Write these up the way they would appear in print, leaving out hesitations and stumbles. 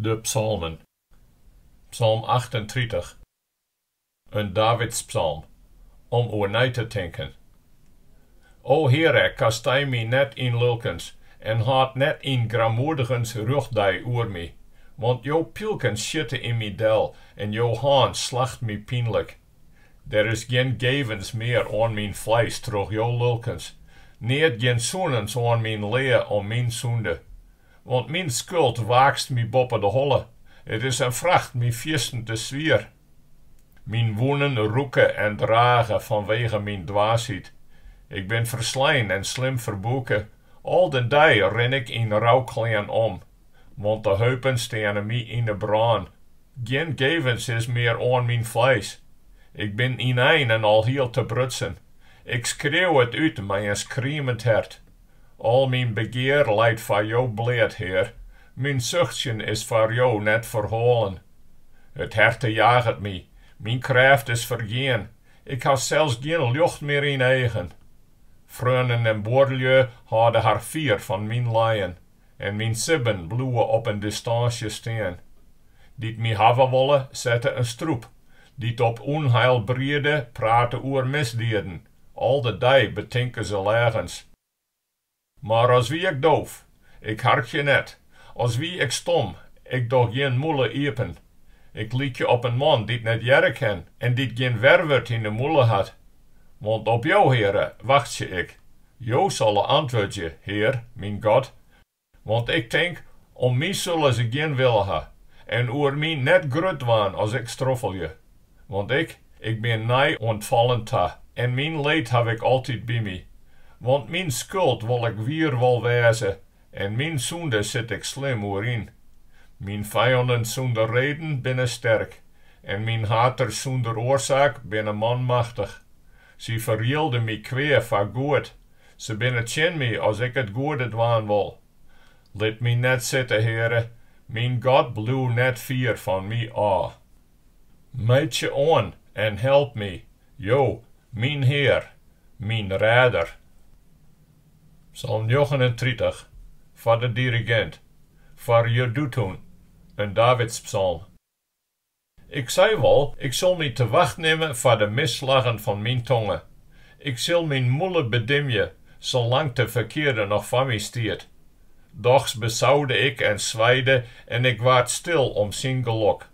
De Psalmen. Psalm 38, in Davidspsalm, om oer nei te tinken. O Heare, kastij my net yn lulkens en hâld net yn grammoedigens rjochtdei oer my, want jo pylken sjitte yn my del en jo hân slacht my pynlik. Der is gjin gevens mear oan myn fleis troch jo lulkens, neat gjin sûnens oan myn lea om myn sûnde. Want myn skuld waakst my boppe de holle, it is in fracht my fierstente swier. Myn wûnen rûke en drage fanwege myn dwaasheid. Ik bin ferslein en slim ferbûke, al den dei rin ik yn rouklean om. Want de heupen steane my yn 'e brân, gjin gevens is mear oan myn fleis. Ik bin ynein en alhiel tebrutsen, ik skreauw it út mei in skriemend hert. Al myn begear leit foar Jo bleat, Hear, myn suchtsjen is foar Jo net ferhoalen. It herte jaget my, myn krêft is fergien, ik haw sels gjin ljocht mear yn eagen. Freonen en buorlju hâlde har fier fan myn lijen, en myn sibben bliuwe op in distânsje stean. Dy't my hawwe wolle, sette in strûp, dy't op ûnheil briede, prate oer misdieden, al de dei betinke se leagens. Mar as wie ik doof, ik harkje net, as wie ik stom, ik doch gjin mûle iepen. Ik lykje op in man dy't net hearre kin en dy't gjin werwurd yn 'e mûle hat. Want op Jo, Heare, wachtsje ik. Jo solle antwurdzje, Hear, myn God. Want ik tink, om my sulle se gjin wille ha, en oer my net grut dwaan as ik stroffelje. Want ik, ik bin nei oan 't fallen ta, en myn leed haw ik altyd by my. Want myn skuld wol ik wier wol wêze, en myn sûnde sit ik slim oer yn. Myn fijannen sûnder reden binne sterk, en myn haters sûnder oarsaak binne manmachtich. Sy ferjilde my kwea foar goed, Se binne tsjin my as ik it goede dwaan wol. Lit my net sitte, Heare, myn God bliuw net fier fan my ôf. Meitsje oan en help my, Jo, myn Hear, myn Rêder. Psalm 39, foar de dirigint, foar Jedûtûn, in Davidspsalm. Ik sei wol, ik sil my te wacht nimme foar de misslaggen fan myn tonge. Ik sil myn mûle bedimje, salang't de ferkearde noch foar my stiet. Dochs besaude ik en swijde en ik waard stil om syn gelok.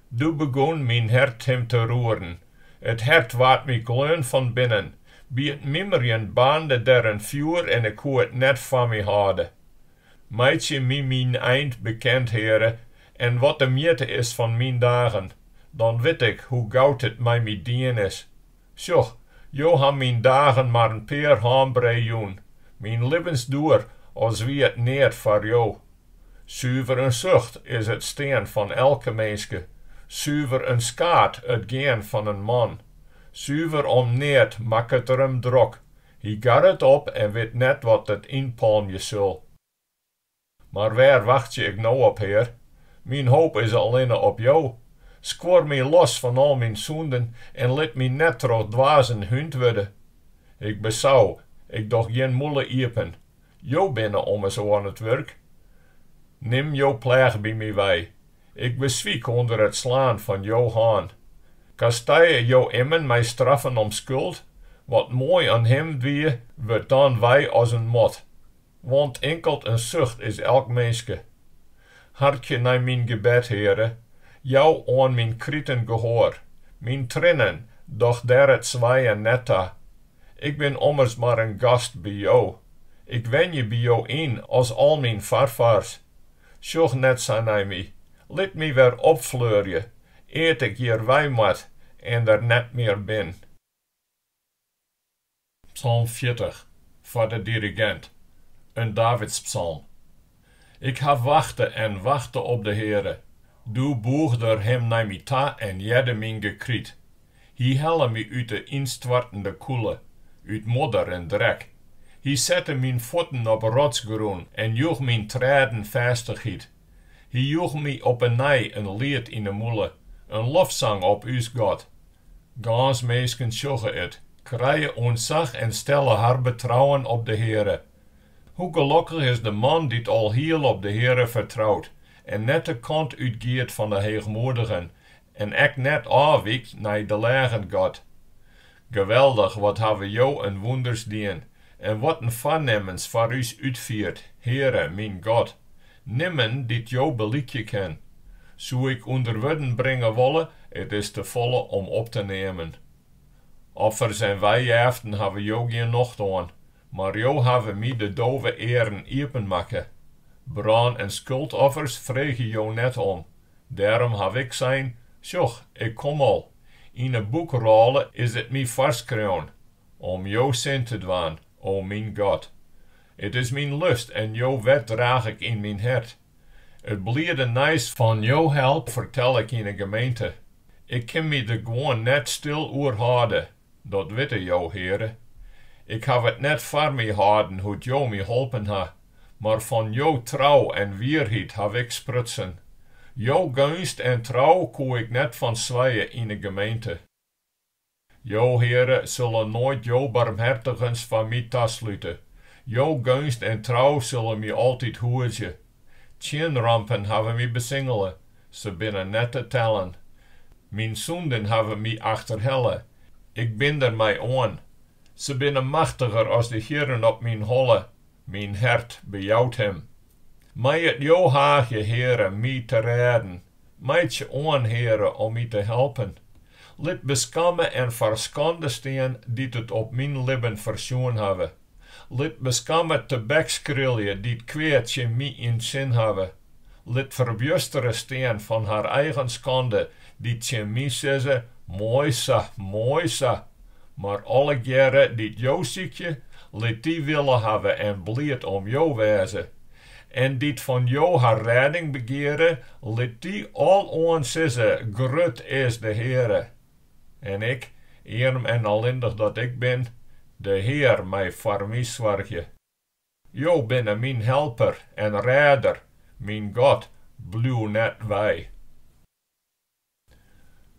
Doe begûn myn hert him te roeren, it hert waard my gleon fan binnen, by it mimerjen baarnde der in fjoer en ik koe it net foar my hâlde. Meitsje my myn eind bekend, Heare, en wat de mjitte is fan myn dagen, dan wit ik hoe gau't it mei my dien is. Sjoch, Jo ha myn dagen mar in pear hânbree jûn, myn libbensdoer as wie it neat foar Jo. Suver in sucht is it stean fan elke minske, suver in skaad it gean fan in man. Suver om neat makket er him drok, Hy garret op en wit net wat it ynpalmje sil. Mar wêr wachtsje ik no op, Hear? Myn hoop is allinne op Jo. Skuor my los fan al myn sûnden en lit my net troch dwazen húnd wurde. Ik besau, ik doch gjin mûle iepen. Jo binne ommers oan it wurk. Nim jo pleach by my wei. Ik beswyk ûnder it slaan fan jo hân. Kastije jo immen mei straffen om skuld? Wat moai oan him wie, wurdt dan wei as in mot. Want inkeld in sucht is elk minske. Harkje nei myn gebed, Heare, jou oan myn kriten gehoar. Myn triennen, doch dêr it swijen net ta. Ik bin ommers mar in gast by Jo. Ik wenje by Jo yn as al myn foarfaars. Sjoch net sa nei my, lit my wer opfleurje, ear't ik hjir wei moat en der net mear bin. Psalm 40, foar de dirigint, in Davidspsalm. Ik haw wachte en wachte op de Heare, doe bûgde Er Him nei my ta en hearde myn gekryt. Hy helle my út de ynstoartende kûle, út modder en drek. Hy sette myn fuotten op rotsgrûn en joech myn trêden fêstichheid. Hy joech my op 'e nij in liet yn 'e mûle, in lofsang op ús God. Gâns minsken sjogge it, krije ûntsach en stelle har betrouwen op de Heare. Hoe gelokkich is de man dy't alhiel op de Heare fertrout. en net de kant útgiet fan de heechmoedigen en ek net ôfwykt nei de leagen-God. Geweldich, wat hawwe Jo in wûnders dien en wat in foarnimmens foar ús útfierd, Heare, myn God! Nimmen dy't Jo belykje kin. Soe ik ûnder wurden bringe wolle, it is tefolle om op te neamen. Offers en wijjeften hawwe Jo gjin nocht oan, mar Jo hawwe my de dove earen iepenmakke. Brân en skuldoffers freegje Jo net om. Dêrom haw ik sein, Sjoch, ik kom al. Yn 'e boekrôle is it my foarskreaun, om jo sin te dwaan, o myn God. It is myn lust en jo wet draach ik yn myn hert. It bliede nijs fan jo help fertel ik yn 'e gemeente. Ik kin my der gewoan net stil oer hâlde, dat witte Jo, Heare. Ik haw it net foar my hâlden hoe't Jo my holpen ha, mar fan jo trou en wierheid haw ik sprutsen. Jo geunst en trou koe ik net fan swije yn 'e gemeente. Jo, Heare, sille noait jo barmhertigens foar my taslute. Jo geunst en trou sille my altyd hoedzje. Tsjinrampen hawwe my besingele, se binne net te tellen. Myn sûnden hawwe my achterhelle, ik bin der mei oan. Se binne machtiger as de hierren op myn holle, myn hert bejout him. Mei it Jo haagje, Heare, my te rêden. Meitsje oan, Heare, om my te helpen. Lit beskamme en foar skande stean dy't it op myn libben fersjoen hawwe. Lit beskamme tebekskrilje dy't kwea tsjin my yn 't sin hawwe. Lit ferbjustere stean fan har eigen skande dy't tsjin my sizze, Moai sa, moai sa! Mar allegearre dy't Jo sykje, lit dy wille hawwe en bliid om Jo wêze. En dy't fan Jo har rêding begeare, lit dy aloan sizze, Grut is de Heare! En ik, earm en allindich dat ik bin, de Hear mei foar my soargje. Jo binne myn helper en rêder, myn God, bliuw net wei.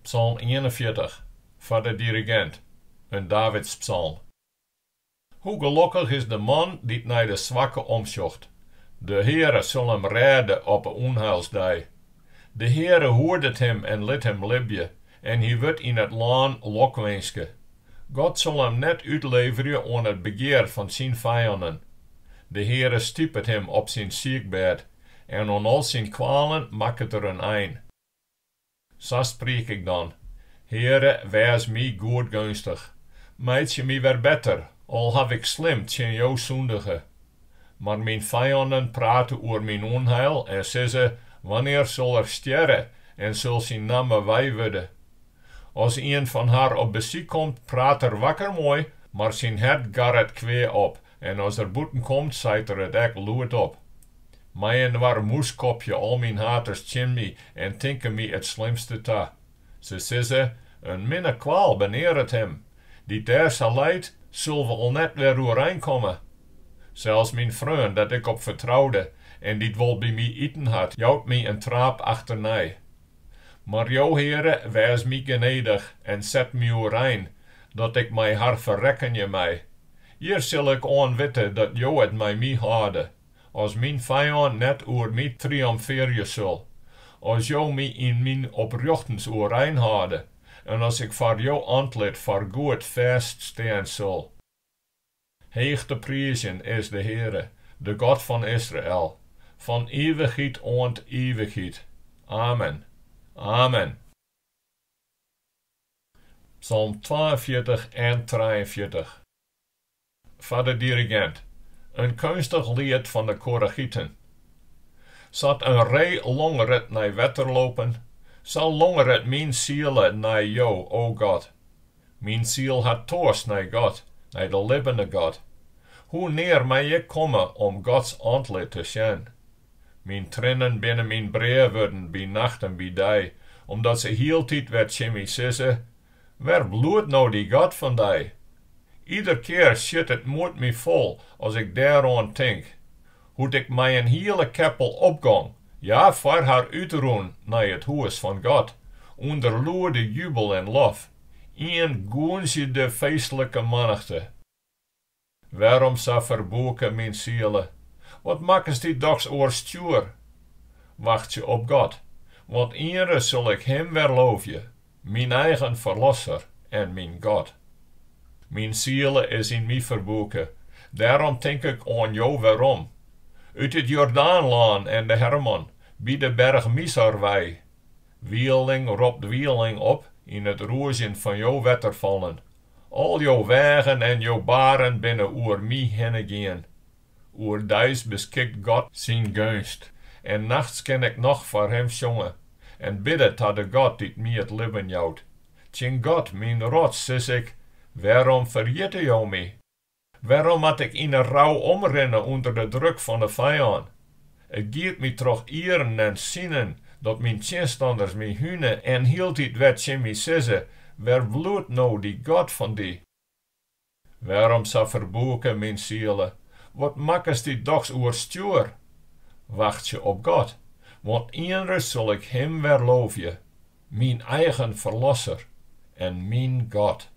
Psalm 41, foar de dirigint, in Davidspsalm. Hoe gelokkich is de man dy't nei de swakke omsjocht. De Heare sil him rêde op 'e ûnheilsdei. De Heare hoedet him en lit him libje, en hy wurdt yn it lân lokwinske. God sil him net útleverje oan it begear fan syn fijannen. De Heare stipet him op syn siikbêd, en oan al syn kwalen makket er in ein. Sa spriek ik dan, Heare, wês my goedgeunstich. Meitsje my wer better, al haw ik slim tsjin Jo sûndige. Mar myn fijannen prate oer myn ûnheil en sizze, Wannear sil er stjerre en sil syn namme weiwurde? As ien fan har op besyk komt, praat er wakker moai, mar syn hert garret kwea op en as er bûten komt, seit er it ek lûdop. Mei-inoar mûskopje al myn haters tsjin my en tinke my it slimste ta. Se sizze, In minne kwaal benearet him. Dy't dêr sa leit, sil wol net wer oerein komme. Sels myn freon, dêr't ik op fertroude en dy't wol by my iten hat, jout my in traap achternei. Mar Jo, Heare, wês my genedich en set my oerein, dat ik mei har ferrekkenje mei. Hjir sil ik oan witte dat Jo it mei my hâlde, as myn fijân net oer my triomfearje sil, as Jo my yn myn oprjochtens oerein hâlde en as ik foar jo antlit foargoed fêststean sil. Heech te priizjen is de Heare, de God fan Israel, fan ivichheid oant ivichheid. Amen. Amen. Psalm 42 en 43. Foar de dirigint. In keunstich liet fan de Koragiten. Sa't in ree longeret nei wetterlopen, sa longeret myn siele nei Jo, o God. Myn siel hat toarst nei God, nei de libbene God. Hoe near mei ik komme om Gods antlit te sjen? Myn triennen binne myn brea wurden by nacht en by dei, omdat se hieltyd wer tsjin my sizze, Wêr bliuwt no dy God fan dy? Ider kear sjit it moed my fol as ik dêroan tink, hoe't ik mei in hiele keppel opgong, ja, foar har útrûn nei it hûs fan God, ûnder lûde jubel en lof, ien gûnzjende feestlike mannichte. Wêrom sa ferbûke, myn siele? Wat makkest dy dochs oerstjoer? Wachtsje op God, want ienris sil ik Him wer loovje, myn eigen Ferlosser en myn God. Myn siele is yn my ferbûke, dêrom tink ik oan Jo werom. Ut it Jordaanlân en de Hermon, by de berch Misar wei. Wieling ropt wieling op yn it rûzjen fan jo wetterfallen. Al jo weagen en jo baren binne oer my hinne gien. Oerdeis beskikt God syn geunst, en nachts kin ik noch foar Him sjonge en bidde ta de God dy't my it libben jout. Tsjin God, myn rots, sis ik, Wêrom ferjitte Jo my? Wêrom moat ik yn 'e rou omrinne ûnder de druk fan 'e fijân? It giet my troch ieren en sinen dat myn tsjinstanners my hune en hieltyd wer tsjin my sizze, Wêr bliuwt no dy God fan dy? Wêrom sa ferbûke, myn siele? Wat makkest dy dochs oerstjoer? Wachtsje op God, want ienris sil ik Him wer loovje, myn eigen Ferlosser en myn God.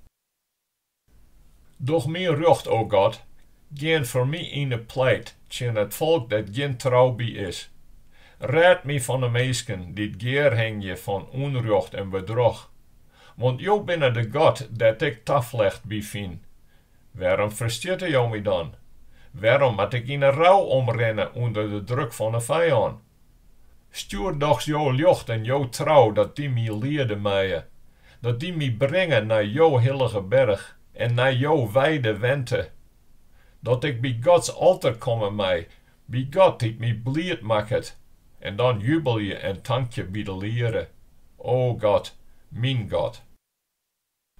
Doch my rjocht, o God, gean foar my yn 'e pleit tsjin it folk dêr't gjin trou by is. Rêd my fan 'e minsken dy't gearhingje fan ûnrjocht en bedroch. Want Jo binne de God dêr't ik taflecht by fyn. Wêrom ferstjitte Jo my dan? Wêrom moat ik yn 'e rou omrinne ûnder de druk fan 'e fijân? Stjoer dochs jo ljocht en jo trou dat dy my liede meie, dat dy my bringe nei jo hillige berch en nei jo wijde wente. Dat ik by Gods alter komme mei, by God dy't my bliid makket, en dan jubelje en tankje by de liere. O God, myn God.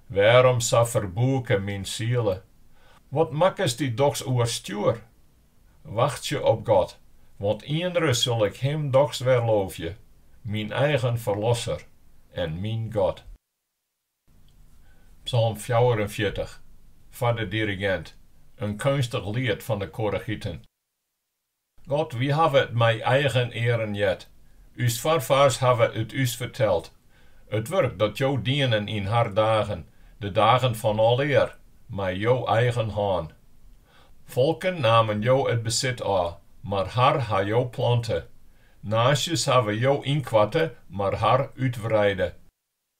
Wêrom sa ferbûke, myn siele? Wat makkest dy dochs oerstjoer? Wachtsje op God, want ienris sil ik Him dochs wer loovje, myn eigen Ferlosser en myn God. Psalm 44, foar de dirigint, in keunstich liet fan de Koregiten. God, wy hawwe it mei eigen earen heard, ús foarfaars hawwe it ús ferteld, it wurk dat Jo dienen yn har dagen, de dagen fan alear, mei jo eigen hân. Folken namen Jo it besit ôf, mar har ha Jo plante. Naasjes hawwe Jo ynkoarte, mar har útwreide.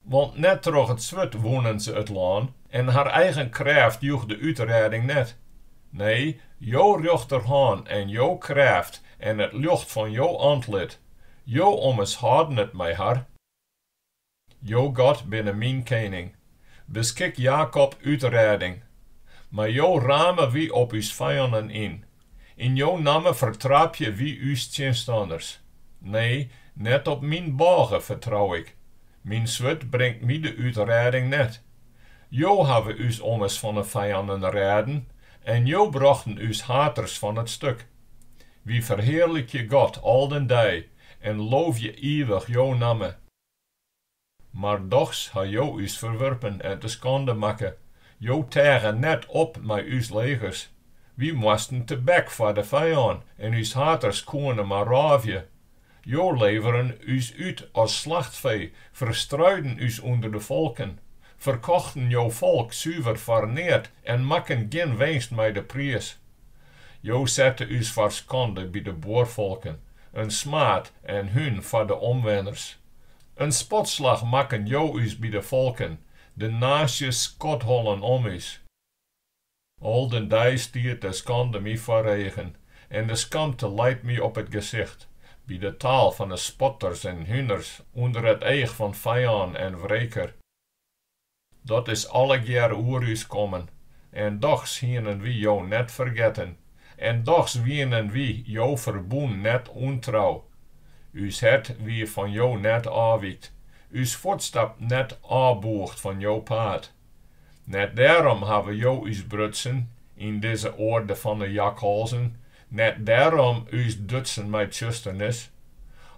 Want net troch it swurd wûnen se it lân, en har eigen krêft joech de útrêding net. Nee, jo rjochterhân en jo krêft en it ljocht fan jo antlit, jo ommers hâlden it mei har. Jo God binne myn kening. Beskik Jakob útrêding. Mei jo rame wy op ús fijannen yn. Yn jo namme fertraapje wy ús tsjinstanners. Nee, net op myn bôge fertrou ik. Myn swurd bringt my de útrêding net. Jo hawwe ús ommers fan 'e fijannen rêden en Jo brochten ús haters fan it stuk. Wy ferhearlikje God al den dei en loovje ivich jo namme. Mar dochs ha Jo ús ferwurpen en te skande makke, Jo teagen net op mei ús legers. Wy moasten tebek foar de fijân en ús haters koene mar rôvje. Jo leveren ús út as slachtfee, ferstruiden ús ûnder de folken, ferkochten jo folk suver foar neat en makken gjin winst mei de priis. Jo sette ús foar skande by de buorfolken, in smaad en hún foar de omwenners. In spotslach makken Jo ús by de folken, de naasjes skodhollen om ús. Al den dei stiet de skande my foar eagen, en de skamte leit my op it gesicht, by de taal fan 'e spotters en huners, ûnder it each fan fijân en wreker. Dat is allegear oer ús kommen, en dochs hienen wy Jo net fergetten, en dochs wienen wy jo ferbûn net ûntrou. Ús hert wie fan Jo net ôfwykt, ús fuotstap net ôfbûgd fan jo paad. Net dêrom hawwe Jo ús brutsen yn dizze oarde fan 'e jakhalzen, net dêrom ús dutsen mei tsjusternis.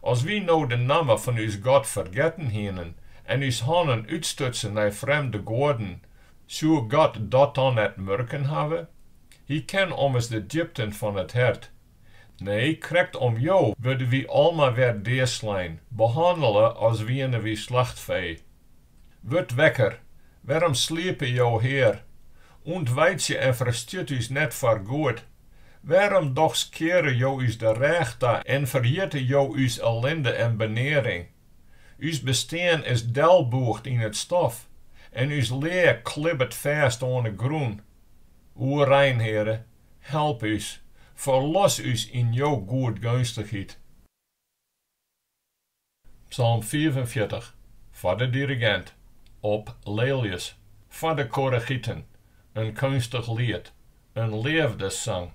As wy no de namme fan ús God fergetten hienen en ús hannen útstutsen nei frjemde goaden, soe God dat dan net murken hawwe? Hy ken ommers de djipten fan it hert. Nee, krekt om Jo wurde wy almar wer deaslein, behannele as wiene wy slachtfee. Wurd wekker, wêrom sliepe Jo, Hear? Ûntweitsje en ferstjit ús net foargoed. Wêrom dochs keare Jo ús de rêch ta en ferjitte Jo ús ellinde en benearing? Us bestean is delbûgd yn it stof en ús lea klibbet fêst oan 'e grûn. Oerein, Heare, help ús, ferlos ús yn jo goedgeunstichheid. Psalm 45, foar de dirigint, op Leeljes, foar de Korachiten, in keunstich liet, in leafdessang.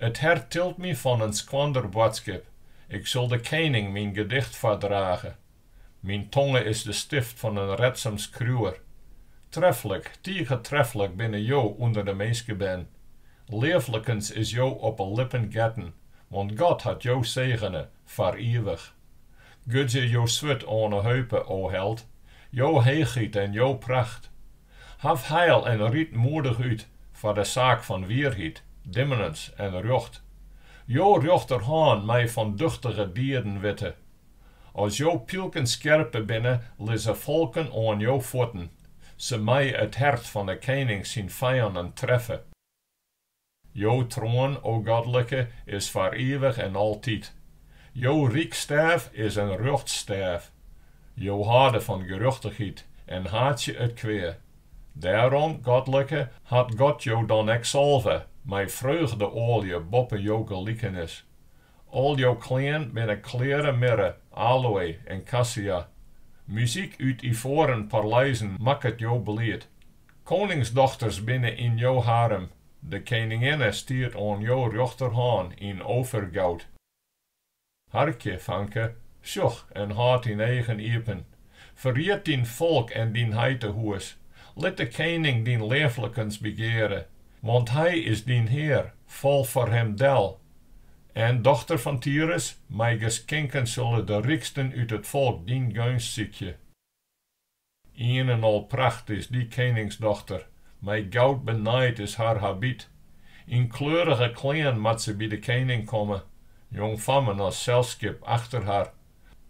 It hert tilt my fan in skoander boadskip, ik sil de kening myn gedicht foardrage. Myn tonge is de stift fan in redsum skriuwer. Treflik, tige treflik binne Jo ûnder de minskebern. Leaflikens is Jo op 'e lippen getten, want God hat Jo segene foar ivich. Gurdzje jo swurd oan 'e heupe, o held, jo heechheid en jo pracht. Haw heil en ryd moedich út foar de saak fan wierheid, dimmenens en rjocht. Jo rjochterhân mei fan duchtige dieden witte. As jo pylken skerpe binne, lizze folken oan jo fuotten. Se meie it hert fan 'e kening syn fijannen treffe. Jo troan, o Godlike, is foar ivich en altyd. Jo ryksstêf is in rjochtsstêf. Jo hâlde fan gerjochtichheid en haatsje it kwea. Dêrom, Godlike, hat God jo dan ek salve mei freugde-oalje boppe jo gelikenis. Al jo klean binne kleare mirre, aloë en kassia. Muzyk út ivoaren paleizen makket jo bliid. Koningsdochters binne yn jo harem, de keninginne stiet oan jo rjochterhân yn Ofirgoud. Harkje, fanke, sjoch en hâld dyn eagen iepen. Ferjit dyn folk en dyn heitehûs. Lit de kening dyn leaflikens begeare, want hy is dyn hear, fal foar him del. En, dochter fan Tyrus, mei geskinken sille de ryksten út it folk dyn geunst sykje. Ien en al pracht is dy keningsdochter, mei goud benaaid is har habyt. Yn kleurige klean moat se by de kening komme, jongfammen as selskip achter har.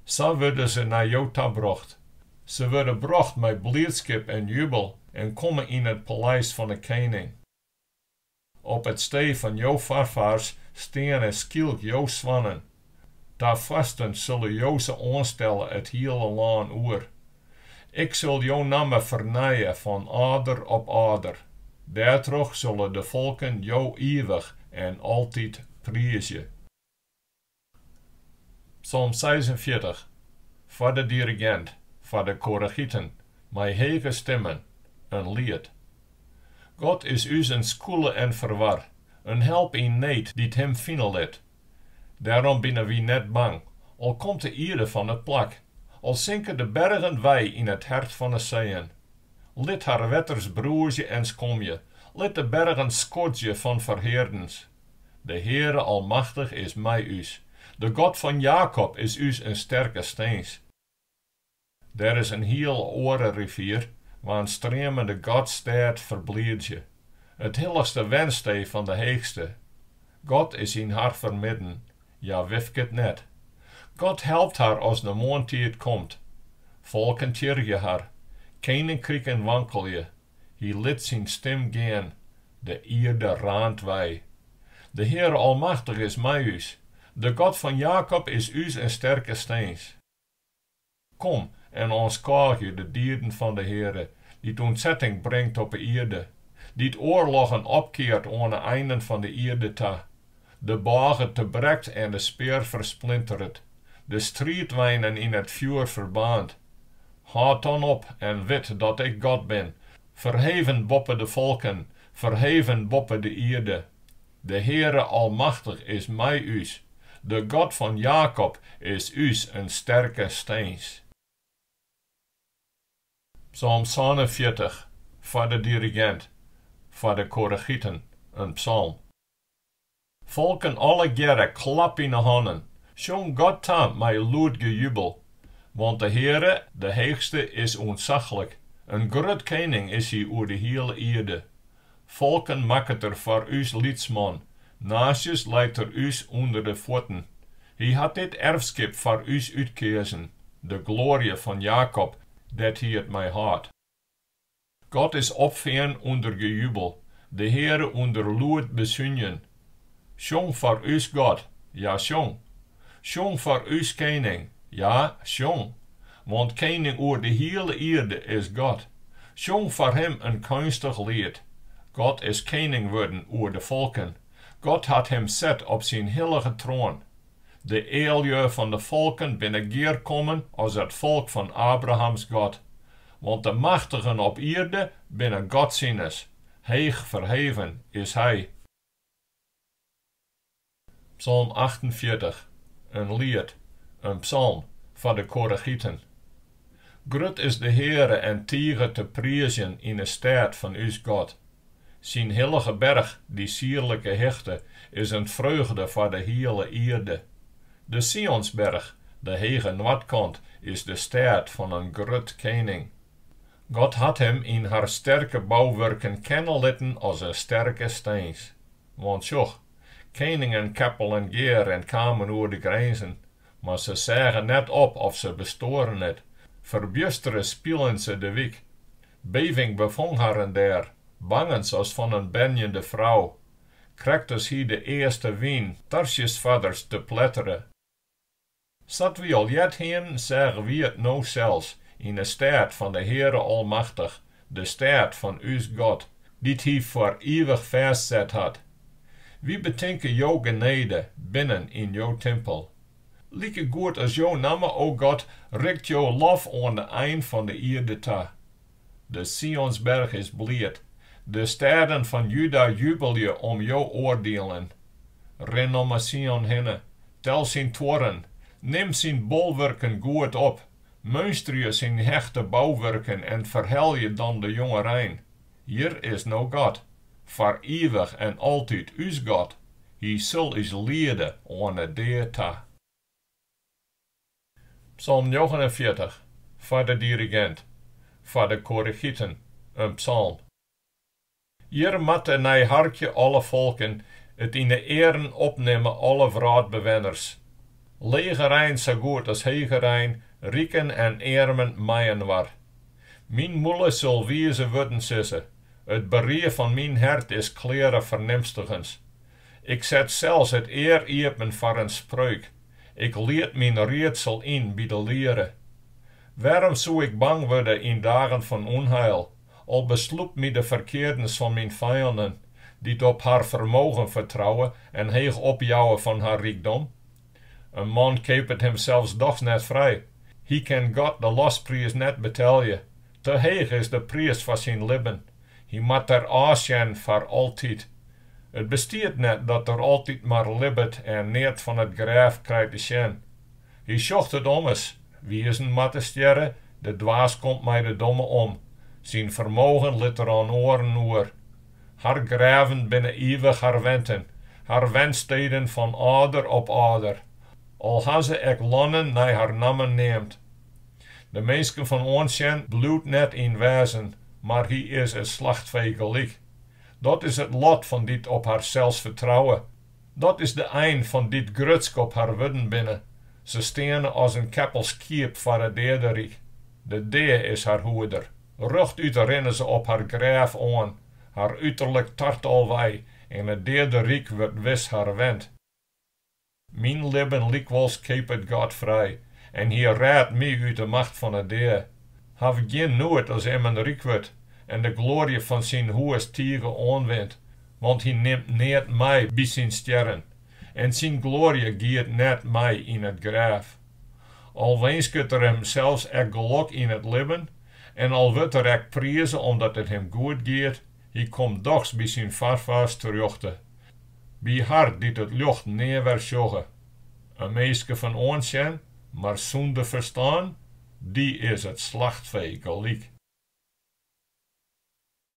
Sa wurde se nei jo ta brocht. Se wurde brocht mei bliidskip en jubel en komme yn it paleis fan 'e kening. Op it stee fan jo foarfaars steane skielk jo soannen. Ta foarsten sille jo se oanstelle it hiele lân oer. Ik sil jo namme fernije fan âlder op âlder. Dêrtroch sille de folken jo ivich en altyd priizje. Psalm 46, foar de dirigint, foar de Korachiten, mei hege stimmen, in liet. God is ús in skûle en ferwar, in help yn need dy't him fine lit. Dêrom binne wy net bang, al komt de ierde fan it plak, al sinke de bergen wei yn it hert fan 'e seeën. Lit har wetters brûzje en skomje, lit de bergen skodzje fan ferheardens. De Heare Almachtich is mei ús, de God fan Jakob is ús in sterke stins. Der is in hiel oare rivier, waans streamen de Godsstêd ferbliidzje, it hillichste wenstee fan de Heechste. God is yn har fermidden, hja wifket net. God helpt har as de moarntiid komt. Folken tjirgje har, keninkriken wankelje. Hy lit syn stim gean, de ierde raant wei. De Heare Almachtich is mei ús, de God fan Jakob is ús in sterke stins. Kom en oanskôgje de dieden fan de Heare, dy't ûntsetting bringt op 'e ierde, dy't oarloggen opkeart oan 'e einen fan de ierde ta, de bôge tebrekt en de spear fersplinteret, de striidweinen yn it fjoer ferbaarnt. Hâld dan op en wit dat Ik God bin, ferheven boppe de folken, ferheven boppe de ierde. De Heare Almachtich is mei ús, de God fan Jakob is ús in sterke stins. Psalm 47, foar de dirigint, foar de Korachiten, in psalm. Folken allegearre, klap yn 'e hannen, sjong God ta mei lûd gejubel. Want de Heare, de Heechste, is ûntsachlik, in grut kening is Hy oer de hiele ierde. Folken makket Er foar ús lytsman, naasjes leit Er ús ûnder de fuotten. Hy hat dit erfskip foar ús útkeazen, de gloarje fan Jakob, dêr't Hy it mei hâldt. God is opfearn ûnder gejubel, de Heare ûnder lûd besúnjen. Sjong foar ús God, ja sjong. Sjong foar ús kening, ja, sjong. Want kening oer de hiele ierde is God. Sjong foar Him in keunstich liet. God is kening wurden oer de folken. God hat Him set op syn hillige troan. De eallju fan de folken binne gearkommen as it folk fan Abrahams God. Want de machtigen op ierde binne God sines. Heech ferheven is Hy. Psalm 48, in liet, in psalm foar de Koregiten. Grut is de Heare en tige te priizjen yn 'e stêd fan ús God. Syn hillige berch, dy sierlike hichte, is in freugde foar de hiele ierde. De Sionsberch, de hege noardkant, is de stêd fan in grut kening. God hat him yn har sterke bouwurken kenne litten as in sterke stins. Want sjoch, keningen keppelen gear en kamen oer de grinzen, mar se seagen net op of se bestoaren it, ferbjustere spielen se de wyk. Beving befong harren dêr, bangens as fan in bernjende frou. Krekt as hie de earste wyn Tarsjisfarders teplettere. Sa't wy al heard hienen, seagen wy it no sels, yn 'e stêd fan de Heare Almachtich, de stêd fan ús God, dy't Hy foar ivich fêstset hat. Wy betinke jo genede binnen yn jo timpel. Likegoed as jo namme, o God, rikt jo lof oan de ein fan de ierde ta. De Sionsberch is bliid, de stêden fan Juda jubelje om jo oardielen. Rin om 'e Sion hinne, tel syn tuorren, nim syn bolwurken goed op, meunsterje syn hechte bouwurken en ferhelje dan de jongerein, Hjir is no God, foar ivich en altyd ús God, Hy sil ús liede oan 'e dea ta. Psalm 49, foar de dirigint, foar de Koregiten, in psalm. Hjir moatte nei harkje alle folken, it yn 'e earen opnimme alle wrâldbewenners. Legerein sa goed as hegerein, riken en earmen mei-inoar. Myn mûle sil wize wurden sizze, it berie fan myn hert is kleare fernimstigens. Ik set sels it ear iepen foar in spreuk, ik lied myn riedsel yn by de liere. Wêrom soe ik bang wurde yn dagen fan ûnheil, al beslûpt my de ferkeardens fan myn fijannen, dy't op har fermogen fertrouwe en heech opjouwe fan har rykdom? In man keapet himsels dochs net frij. Hy kin God de lospriis net betelje. Te heech is de priis foar syn libben. Hy moat der ôfsjen foar altyd. It bestiet net dat er altyd mar libbet en neat fan it grêf krijt te sjen. Hy sjocht it ommers, wizen moatte stjerre, de dwaas komt mei de domme om. Syn fermogen lit er oan oaren oer. Har grêven binne ivich har wenten, har wensteden fan âlder op âlder, al ha se ek lannen nei har nammen neamd. De minsken fan oansjen bliuwt net yn wêzen, mar hy is it slachtfee gelyk. Dat is it lot fan dy't op harsels fertrouwe. Dat is de ein fan dy't grutsk op har wurden binne. Se steane as in keppel skiep foar it deaderyk. De dea is har hoeder. Rjochtút rinne se op har grêf oan. Har uterlik tart al wei en it deaderyk wurdt wis har went. Myn libben lykwols keapet God frij, en Hy rêdt my út 'e macht fan 'e dea. Haw gjin noed as immen ryk wurdt en de gloarje fan syn hûs tige oanwint, want hy nimt neat mei by syn stjerren, en syn gloarje giet net mei yn it grêf. Al winsket er himsels ek gelok yn it libben, en al wurdt er ek prize omdat it him goed giet, hy komt dochs by syn foarfaars terjochte. By har dy't it ljocht nea wer sjogge. In minske fan oansjen, mar sûnder ferstân, dy is it slachtfee gelyk.